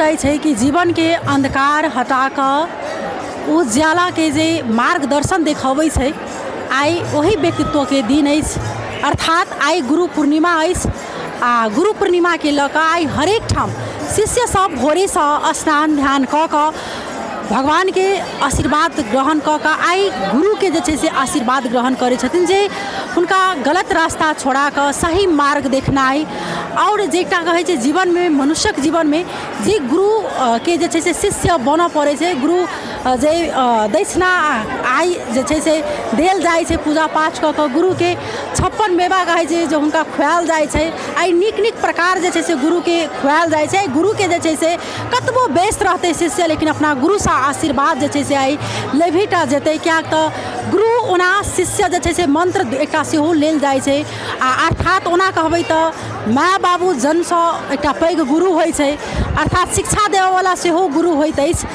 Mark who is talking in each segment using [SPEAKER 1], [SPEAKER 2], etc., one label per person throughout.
[SPEAKER 1] जाइ छै कि जीवनके अन्धकार हटा कऽ उजालाके जे मार्गदर्शन देखबै छै, आइ ओहि व्यक्तित्वके दिन अछि। अर्थात आइ गुरु पूर्णिमा अछि आ गुरु पूर्णिमाके लऽ कऽ आइ हरेक ठाम शिष्य सब भोरेसँ स्नान ध्यान कऽ कऽ भगवानके आशीर्वाद ग्रहण कऽ कऽ आइ गुरुके जे छै से आशीर्वाद ग्रहण करै छथिन, जे हुनका गलत रास्ता छोड़ा कऽ सही मार्ग देखनाइ। आओर जे एकटा कहै छै जीवनमे, मनुष्यक जीवनमे जे गुरुके जे छै से शिष्य बनऽ पड़ै छै, गुरु जे दक्षिणा आइ जे छै से देल जाइ छै, पूजा पाठ कऽ कऽ गुरुके 56 मेवा कहै छै जे हुनका खुआएल जाइ छै। आइ नीक नीक प्रकार जे छै से गुरुके खुआएल जाइ छै। गुरुके जे छै से कतबो व्यस्त रहतै शिष्य, लेकिन अपना गुरुसँ आशीर्वाद जे छै से आइ लेबही टा जेतै, किएक तऽ गुरु ओना शिष्य जे छै से मन्त्र एकटा सेहो लेल जाइ छै। आ अर्थात ओना कहबै तऽ माय बाबू जन्मसँ एकटा पैघ गुरु होइ छै, अर्थात शिक्षा देबऽवला सेहो गुरु होइत अछि।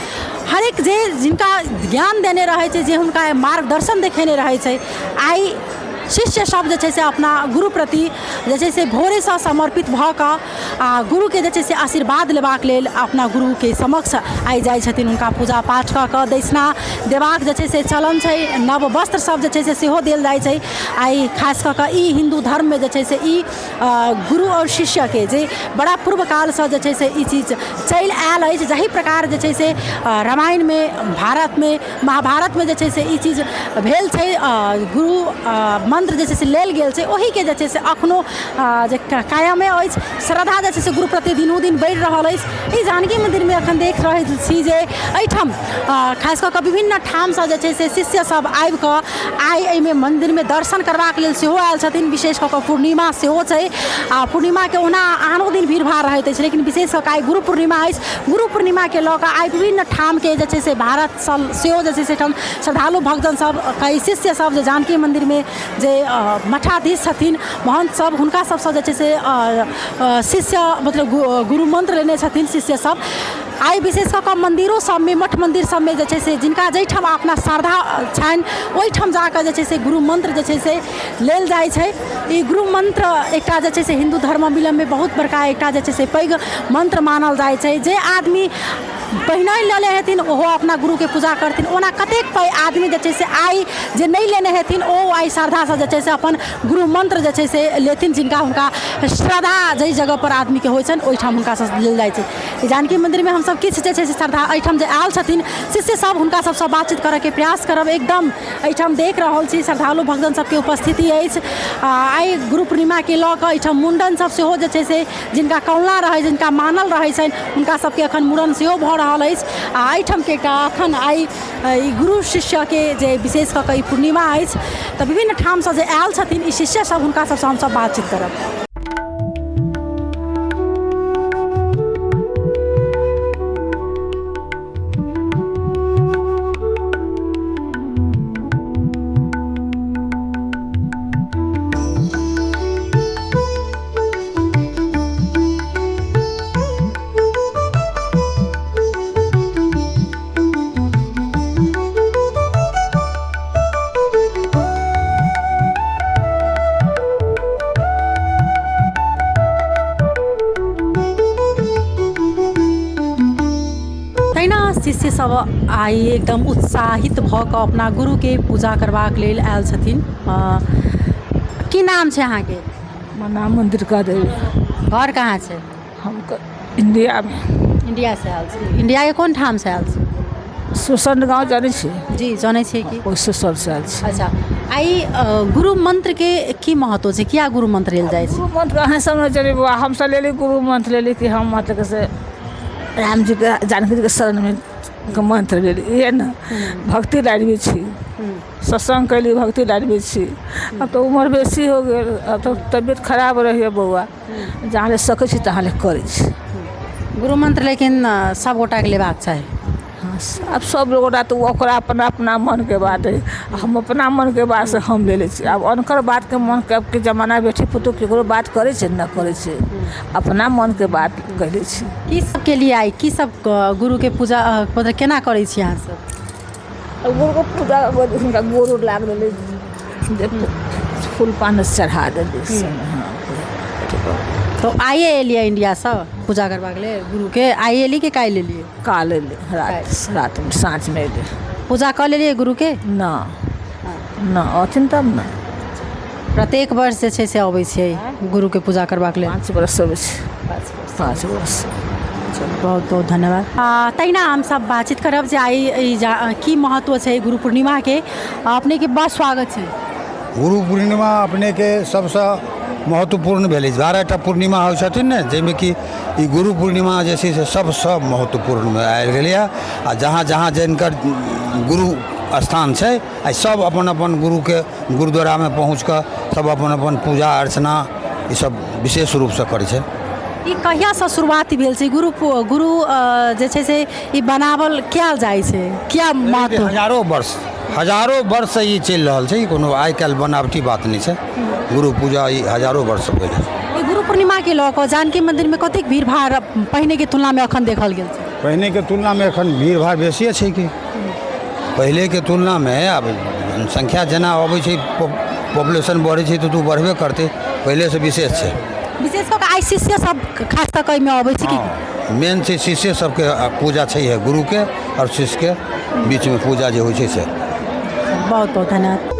[SPEAKER 1] हरेक जे जिनका ज्ञान देने रहै छै, जे हुनका मार्गदर्शन देखेने रहै छै, आइ शिष्य सब जे छै से अपना गुरु प्रति जे छै से भोरेसँ समर्पित भऽ कऽ आ गुरुके जे छै से आशीर्वाद लेबाक लेल अपना गुरुके समक्ष आइ जाइ छथिन। हुनका पूजा पाठ कऽ कऽ दक्षिणा देबाक जे छै से चलन छै। नव वस्त्र सब जे छै से सेहो देल जाइ छै। आइ खास कऽ कऽ ई हिन्दू धर्ममे जे छै से ई गुरु आओर शिष्यके जे बड़ा पूर्व कालसँ जे छै से ई चीज चलि आयल अछि, जाहि प्रकार जे छै से रामायणमे, भारतमे, महाभारतमे जे छै से ई चीज भेल छै, गुरु मन्त्र जे छै से लेल गेल छै, ओहिके जे छै से एखनो जे कायमे अछि। श्रद्धा जे छै से गुरु प्रति दिनोदिन बढ़ि रहल अछि। ई जानकी मन्दिरमे एखन देख रहल छी जे एहिठाम खास कऽ कऽ विभिन्न ठामसँ जे छै से शिष्य सब आबि कऽ आइ एहिमे मन्दिरमे दर्शन करबाक लेल सेहो आयल छथिन। विशेष कऽ कऽ पूर्णिमा सेहो छै आ पूर्णिमाके ओना आनो दिन भीड़ भाड़ रहैत अछि, लेकिन विशेष कऽ कऽ आइ गुरु पूर्णिमा अछि। गुरु पूर्णिमाके लऽ कऽ आइ विभिन्न ठामके जे छै से भारतसँ सेहो जे छै से एहिठाम श्रद्धालु भक्तजन सब, कई शिष्य सब जे जानकी मन्दिरमे जे मठाधीश छथिन, महन्थ सब, हुनका सबसँ जे छै से शिष्य मतलब गुरु मन्त्र लेने छथिन शिष्य सब। आइ विशेष कऽ कऽ मन्दिरो सबमे, मठ मन्दिर सबमे जे छै से जिनका जाहिठाम अपना श्रद्धा छनि ओहिठाम जाकऽ जे छै से गुरु मन्त्र जे छै से लेल जाइ छै। ई गुरु मन्त्र एकटा जे छै से हिन्दू धर्मावलम्बीमे बहुत बड़का एकटा जे छै से पैघ मन्त्र मानल जाइ छै। जे आदमी पहिने लेने हेथिन ओहो अपना गुरुके पूजा करथिन। ओना कतेक पैघ आदमी जे छै से आइ जे नहि लेने हेथिन ओ आइ श्रद्धासँ जे छै से अपन गुरु मन्त्र जे छै से लेथिन। जिनका हुनका श्रद्धा जाहि जगहपर आदमीके होइ छनि ओहिठाम हुनकासँ लेल जाइ छै। जानकी मन्दिरमे हमसब किछु जे छै से श्रद्धा एहिठाम जे आयल छथिन शिष्य सब, हुनका सबसँ बातचीत करऽके प्रयास करब। एकदम एहिठाम देख रहल छी श्रद्धालु भक्तजन सबके उपस्थिति अछि। आइ गुरु पूर्णिमाके लऽ कऽ एहिठाम मुण्डन सब सेहो जे छै से जिनका कौला रहै, जिनका मानल रहै छनि, हुनका सबके एखन मूड़न सेहो भऽ रहल अछि। आ एहिठामके एकटा एखन आइ ई गुरु शिष्यके जे विशेष कऽ कऽ ई पूर्णिमा अछि तऽ विभिन्न ठामसँ जे आयल छथिन ई शिष्य सब, हुनका सबसँ हमसब बातचीत करब। तहिना शिष्य सब आइ एकदम उत्साहित भऽ कऽ अपना गुरुके पूजा करबाक लेल आयल छथिन। की नाम छै अहाँके?
[SPEAKER 2] हमर नाम मुद्रिका देवी।
[SPEAKER 1] घर कहाँ छै?
[SPEAKER 2] हम इण्डियामे।
[SPEAKER 1] इण्डियासँ आयल छी। इण्डियाके कोन ठामसँ आयल छी?
[SPEAKER 2] सुसन गाँव जानै छी?
[SPEAKER 1] जी, जनै छियै कि।
[SPEAKER 2] ओहि सुसनसँ आयल छी।
[SPEAKER 1] अच्छा, आइ गुरु मन्त्रके की महत्व छै? किया गुरु मन्त्र लेल जाइ छै?
[SPEAKER 2] गुरु मन्त्र अहाँ सब नहि जनै बौआ, हमसब लेली गुरु मन्त्र लेली कि हम मतलब से रामजीके जानकीजीके शरणमे मन्त्र लेली, इएह ने भक्ति लाइनमे छी, सत्सङ्ग कयली, भक्ति लाइनमे छी। आब तऽ उमर बेसी हो गेल, आब तऽ तबियत खराब रहैए बौआ, जहाँ ले सकै छी तहाँ ले करै छी।
[SPEAKER 1] गुरु मन्त्र लेकिन सब गोटाके लेबाक चाही।
[SPEAKER 2] हँ, आब सब गोटा तऽ ओकरा अपना अपना मनके बात हइ, हम अपना मनके बात से हम ले लै छी। आब अनकर बातके मनके आबके जमाना बेटी पुतहु ककरो बात करै छै? नहि करै छै, अपना मनके बात कहि लै छी।
[SPEAKER 1] की सब केलियै आइ? की सब गुरुके पूजा मतलब केना करै छी अहाँ सब?
[SPEAKER 2] गुरुके पूजा हुनका गोर उर लागि देली, जे फूल पान चढ़ा देली। हँ।
[SPEAKER 1] तऽ आइए एलियै इंडियासँ पूजा करबाक लेल गुरुके? आइ एली कि काल्हि एलियै?
[SPEAKER 2] काल्हि एलियै, राति रातिमे, साँझमे एलियै।
[SPEAKER 1] पूजा कऽ लेलियै गुरुके?
[SPEAKER 2] न न, अथिन तब ने।
[SPEAKER 1] प्रत्येक वर्ष जे छै से अबै छियै गुरुके पूजा करबाक लेल?
[SPEAKER 2] 5 बरस अबै छै, 5 बरस।
[SPEAKER 1] बहुत बहुत धन्यवाद। तहिना हमसब बातचीत करब जे आइ ई की महत्व छै गुरु पूर्णिमाके। अपनेके बड़ स्वागत छै।
[SPEAKER 3] गुरु पूर्णिमा अपनेके सबसँ महत्वपूर्ण भेलै। 12टा पूर्णिमा होइ छथिन ने, जाहिमे कि ई गुरु पूर्णिमा जे छै से सबसँ महत्वपूर्णमे आबि गेलैए। आ जहाँ जहाँ जिनकर गुरु स्थान छै, आइ सब अपन अपन गुरुके गुरुद्वारामे पहुँच कऽ सब अपन अपन पूजा अर्चना ईसब विशेष रूपसँ करै छै।
[SPEAKER 1] ई कहियासँ शुरुआत भेल छै गुरु गुरु जे छै से ई बनावल कयल जाइ छै, किया महत्व?
[SPEAKER 3] हजारो वर्ष, हजारो वर्षसँ ई चलि रहल छै। ई कोनो आइ काल्हि बनावटी बात नहि छै। गुरु पूजा ई हजारो वर्षसँ पहिले।
[SPEAKER 1] ई गुरु पूर्णिमाके लऽ कऽ जानकी मन्दिरमे कतेक भीड़ भाड़ पहिनेके तुलनामे एखन देखल गेल छै?
[SPEAKER 3] पहिनेके तुलनामे एखन भीड़ भाड़ बेसिए छै कि पहिलेके तुलनामे। आब जनसंख्या जेना अबै छै, पॉपुलेशन बढ़ै छै, तऽ ओ बढ़बे करतै। पहिलेसँ विशेष छै।
[SPEAKER 1] विशेष कऽ कऽ आइ शिष्य सब खास कऽ कऽ एहिमे अबै छै कि?
[SPEAKER 3] मेन छै शिष्य सबके पूजा छै है, गुरुके आओर शिष्यके बीचमे पूजा जे होइ छै से।
[SPEAKER 1] बहुत बहुत धन्यवाद।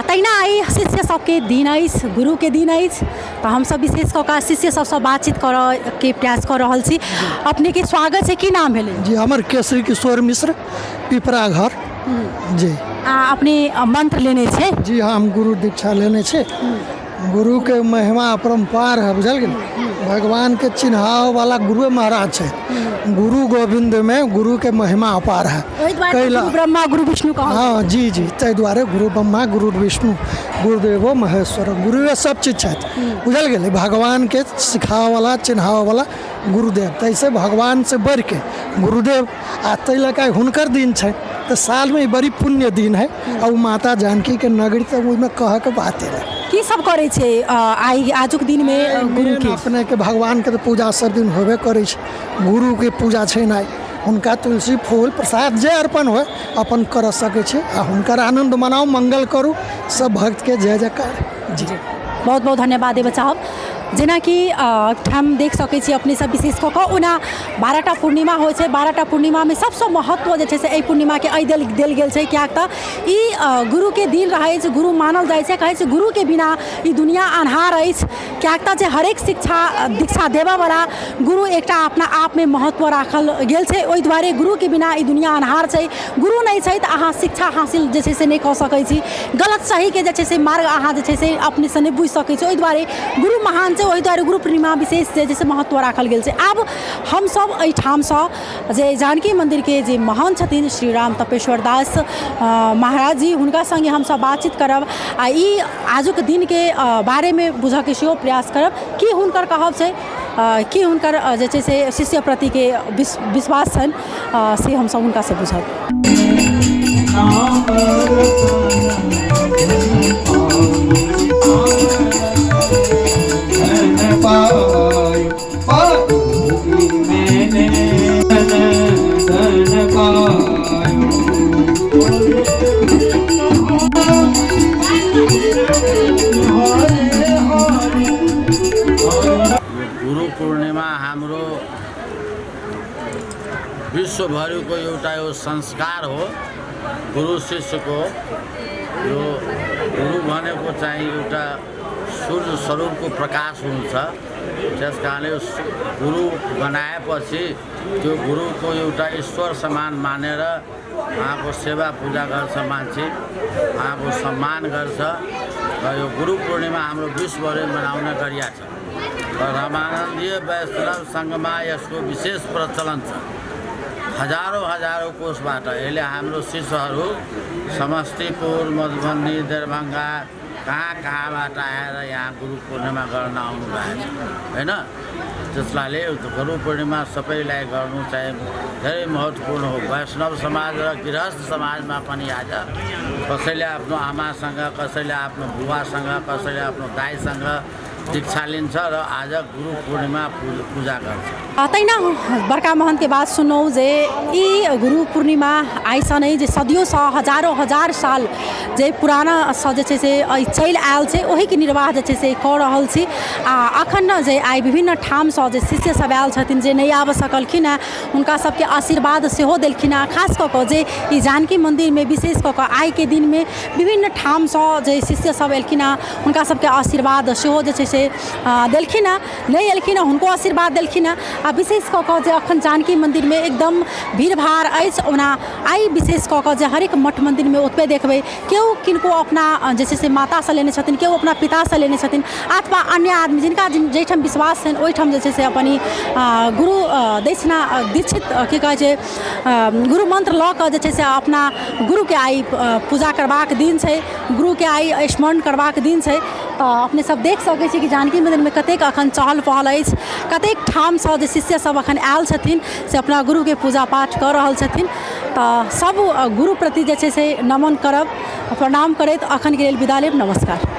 [SPEAKER 1] तहिना आइ शिष्य सबके दिन अछि, गुरुके दिन अछि, तऽ हमसब विशेष कऽ कऽ शिष्य सबसँ बातचीत करऽके प्रयास कऽ रहल छी। अपनेके स्वागत छै। की नाम भेलै?
[SPEAKER 4] जी, हमर केसरी किशोर मिश्र, पिपरा घर जी।
[SPEAKER 1] आ अपने मंत्र लेने छियै?
[SPEAKER 4] जी हाँ, हम गुरु दीक्षा लेने छी। गुरुके महिमा अपरम्पार है, बुझल गेल। भगवानके चिन्हावला गुरुए महाराज छै। गुरु गोविन्दमे गुरुके महिमा अपार है।
[SPEAKER 1] ओहि दुआरे
[SPEAKER 4] कैला
[SPEAKER 1] गुरु ब्रह्मा गुरु विष्णु कहल।
[SPEAKER 4] हाँ जी जी, ताहि दुआरे गुरु ब्रह्मा गुरु विष्णु गुरुदेवो महेश्वर, गुरुए सब चीज छथि, बुझल गेलै। भगवानके सिखावला चिन्हावला गुरुदेव, ताहिसँ भगवानसँ बढ़िके गुरुदेव। आ ताहि लऽ कऽ हुनकर दिन छै, तऽ सालमे ई बड़ी पुण्य दिन है। आ ओ माता जानकीके नगरी, तऽ ओहिमे कहऽके बाते नहि।
[SPEAKER 1] की सब करै छै आइ आजुक दिनमे गुरुके?
[SPEAKER 4] अपनेके भगवानके तऽ पूजा सब दिन होबे करै छै, गुरुके पूजा छै ने हुनका तुलसी फूल प्रसाद जे अर्पण होइ अपन कर सकै छी आ हुनकर आनन्द मनाउ, मंगल करू। सब भक्तके जय जयकार जी।
[SPEAKER 1] बहुत बहुत धन्यवाद देबऽ चाहब। जेनाकि ठाम देख सकै छी अपने सब, विशेष कऽ कऽ ओना 12टा पूर्णिमा होइ छै। 12टा पूर्णिमामे सबसँ महत्व जे छै से एहि पूर्णिमाके एहि देल देल गेल छै, किएक तऽ ई गुरुके दिन रहै छै, गुरु मानल जाइ छै। कहै छै गुरुके बिना ई दुनिआ अन्हार अछि, किएक तऽ जे हरेक शिक्षा दीक्षा देबऽवला गुरु एकटा अपना आपमे महत्व राखल गेल छै। ओहि दुआरे गुरुके बिना ई दुनिआ अन्हार छै। गुरु नहि छै तऽ अहाँ शिक्षा हासिल जे छै से नहि कऽ सकै छी, गलत सहीके जे छै से मार्ग अहाँ जे छै से अपनेसँ नहि बुझि सकै छी। ओहि दुआरे गुरु महान छै, ओहि दुआरे गुरु पूर्णिमा विशेष जे छै से महत्व राखल गेल छै। आब हमसभ एहिठामसँ जे जानकी मन्दिरके जे महन्त छथिन श्री राम तपेश्वर दास महाराज जी, हुनका सङ्गे हमसभ बातचीत करब आ ई आजुक दिनके बारेमे बुझऽके सेहो प्रयास करब, की हुनकर कहब छै, की हुनकर जे छै से शिष्य प्रतिके विश्वास छनि, से हमसभ हुनकासँ बुझब।
[SPEAKER 5] गुरु पूर्णिमा हाम्रो विश्वभरिको एउटा यो संस्कार हो गुरु शिष्यको। यो गुरु भनेको चाहिँ एउटा सूर्य स्वरूपको प्रकाश हुन्छ। त्यस कारणले यो गुरु बनाएपछि त्यो गुरुको एउटा ईश्वर समान मानेर उहाँको सेवा पूजा गर्छ मान्छे, उहाँको सम्मान गर्छ। र यो गुरु पूर्णिमा हाम्रो विश्वभरि मनाउने गरिएको छ र रामानन्दीय वैष्णव सङ्घमा यसको विशेष प्रचलन छ। हजारौँ हजारौँ कोषबाट यसले हाम्रो शिष्यहरू समस्तीपुर, मधुबनी, दरभङ्गा कहाँ कहाँबाट आएर यहाँ गुरु पूर्णिमा गर्न आउनु भएको छ, होइन? त्यसलाले गुरु पूर्णिमा सबैलाई गर्नु चाहिँ धेरै महत्त्वपूर्ण हो। वैष्णव समाज र गृहस्थ समाजमा पनि आज कसैले आफ्नो आमासँग, कसैले आफ्नो बुवासँग, कसैले आफ्नो दाईसँग दीक्षा लिन्छ र आज गुरु पूर्णिमा पूजा गर्छ।
[SPEAKER 1] तहिना बड़का महन्तके बात सुनलहुँ जे ई गुरु पूर्णिमा आइसँ नहि जे सदियोसँ हजारो हजार साल जे पुरानासँ जे छै से चलि आयल छै, ओहिके निर्वाह जे छै से कऽ रहल छी। आ अखन जे आइ विभिन्न ठामसँ जे शिष्य सब आयल छथिन, जे नहि आबि सकलखिन हेँ, हुनका सबके आशीर्वाद सेहो देलखिन हेँ। खास कऽ कऽ जे ई जानकी मन्दिरमे विशेष कऽ कऽ आइके दिनमे विभिन्न ठामसँ जे शिष्य सब एलखिन हेँ, हुनका सबके आशीर्वाद सेहो जे छै से देलखिन हेँ। नहि एलखिन हेँ, हुनको आशीर्वाद देलखिन हेँ। आ विशेष कऽ कऽ जे अखन जानकी मन्दिरमे एकदम भीड़भाड़ अछि। ओना आइ विशेष कऽ कऽ जे हरेक मठ मन्दिरमे ओतबे देखबै, केओ किनको अपना जे छै से मातासँ लेने छथिन, केओ अपना पितासँ लेने छथिन, अथवा अन्य आदमी जिनका जाहिठाम विश्वास छनि ओहिठाम जे छै से अपन ई गुरु दक्षिणा दीक्षित की कहै छै गुरु मन्त्र लऽ कऽ जे छै से अपना गुरुके आइ पूजा करबाक दिन छै, गुरुके आइ स्मरण करबाक दिन छै। तऽ अपने सब देख सकै छी कि जानकी मन्दिरमे कतेक अखन चहल पहल अछि, कतेक ठामसँ जे शिष्य सब अखन आयल छथिन से अपना गुरुके पूजा पाठ कऽ रहल छथिन। तऽ सब गुरु प्रति जे छै से नमन करब, प्रणाम करैत अखनके लेल विदा लेब। नमस्कार।